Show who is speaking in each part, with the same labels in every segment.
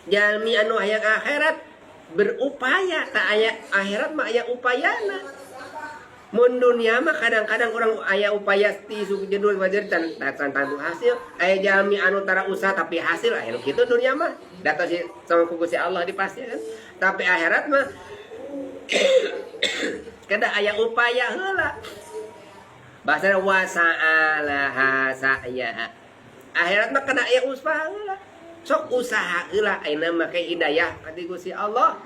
Speaker 1: Jalmi anu hayang akhirat berupaya, tak aya akhirat mah aya upayana. Mun dunia mah kadang-kadang orang aya upaya ti isuk jedul wajar can can tantu hasil. Aya jalmi anu tara usaha tapi hasil, aya nu kitu dunia mah. Da tos sama ku Gusti Allah dipasihkan. Tapi akhirat mah kedah aya upaya heula. Bahasa وسعى لها سعيها. Akhirat mah kedah aya usaha heula. Sok usaha heula ayeuna make hidayah ka Gusti Allah.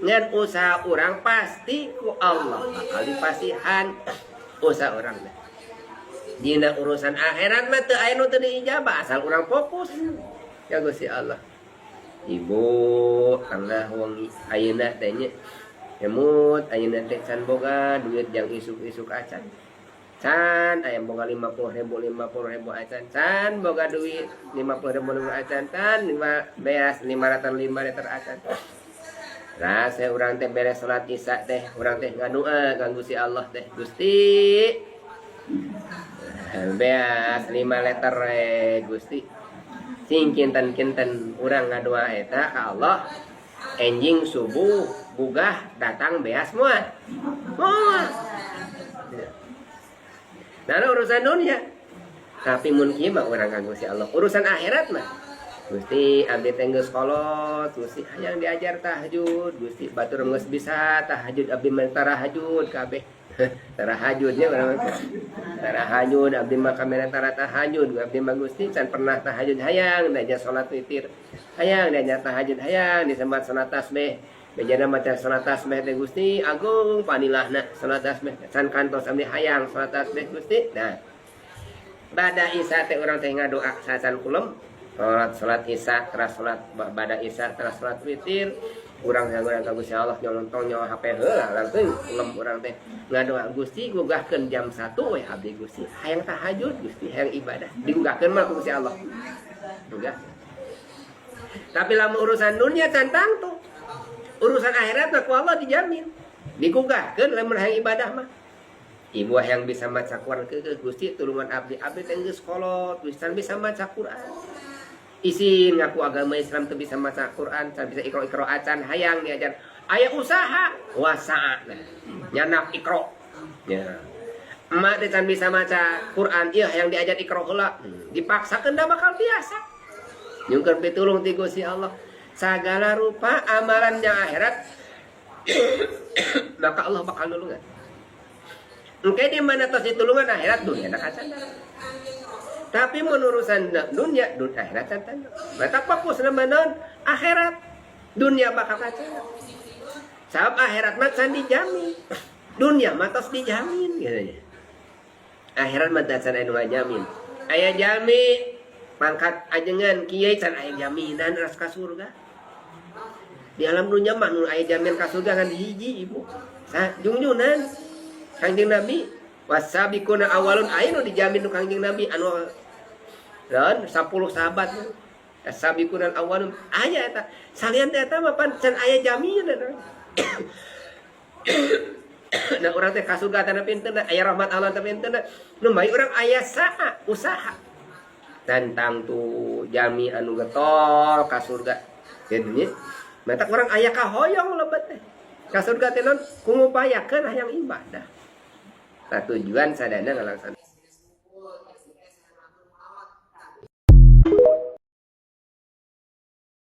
Speaker 1: Ngan usaha urang pasti ku Allah bakal dipasihan usaha urang teh. Dina urusan akhirat mah teu aya nu teu diijabah asal urang fokus ya Gusti Allah. Ibu, tengah wengi ayeuna teh nya, emut ayeuna teh can boga duit jang isuk-isuk acan. Can aya boga 50 ribu, 50 ribu acan, can boga duit 50 ribu acan, can lima beas 505 liter acan. Nah, saya urang teh beres salat Isya teh, urang teh ngadua ka Gusti Allah teh, "Gusti, beas 5 liter eh, Gusti." Sing kinten-kinten urang ngadua eta ka Allah, enjing subuh gugah datang beas moal? Moal. Nah, urusan dunia. Tapi mun kieu mah urang ka Gusti Allah. Urusan akhirat mah Gusti, abdi teh geus kolot, Gusti, hayang diajar tahajud, Gusti, batur geus bisa tahajud, abdi mah tarahajud kabeh. Tarahajudnya urang mah. Tarahajud abdi mah kamera tara tahajud, abdi mah Gusti can pernah tahajud, hayang diajar salat witir. Hayang diajar tahajud, hayang disemat salat tasbih. Bejana maca salat tasbih teh Gusti, agung panilahna salat tasbih. Can kantos abdi hayang salat tasbih, Gusti. Nah, bada Isya teh urang teh ngadoa sacan kulem, salat salat Isya teras salat bada Isya teras salat witir, urang yang urang ka Gusti Allah, nyolontong nyawa HP heula langsung kulem, urang teh ngadoa, "Gusti, gugahkeun jam 1 we abdi, Gusti, hayang tahajud, Gusti, hayang ibadah." Digugahkeun mah ku Gusti Allah, gugah. Tapi lamun urusan dunia can tangtu, urusan akhirat mah ku Allah dijamin digugahkeun lamun hayang ibadah mah. Ibu yang bisa maca Quran ke, "Gusti, tulungan abdi, abdi teh geus kolot, Gusti, can bisa maca Quran." Isin ngaku agama Islam teu bisa maca Quran, can bisa ikro ikro acan, hayang diajar. Aya usaha وسعى, nah nyanak ikro ya. Emak teh can bisa maca Quran, ieu hayang diajar ikro heula. Dipaksakeun da bakal biasa. Nyungkeun pitulung ti Gusti Allah. Sagala rupa amalan yang akhirat, maka Allah bakal nulungan. Engke di mana tos ditulungan akhirat, dunia nak acan. Tapi menurusan dunia, dunia akhirat can. Mata fokus nama non akhirat, dunia bakal kacau. Sebab akhirat mah can dijamin. Dunia mah tos dijamin gitu. Akhirat mah can aya nu ngajamin. Aya jami pangkat ajengan kiai can aya jaminan ras ka surga. Di alam dunia mah nu aya jaminan ka surga kan hiji, Ibu. Sa jungjunan Kangjeng Nabi, والسابقون الأولون, aya nu dijamin nu Kangjeng Nabi anu dan 10 sahabat السابقون الأولون aya eta. Salian teh eta mah pan can aya jaminan. Nah, urang teh ka surga teh pinten, aya rahmat Allah teh pinten, nu bae urang aya saa usaha tentang tuh jami anu getol ka surga kitu nya. Matak urang aya kahoyong lebet teh ka surga teh non ku ngupayakeun hayang ibadah. Nah, tujuan sadana ngalaksanakeun.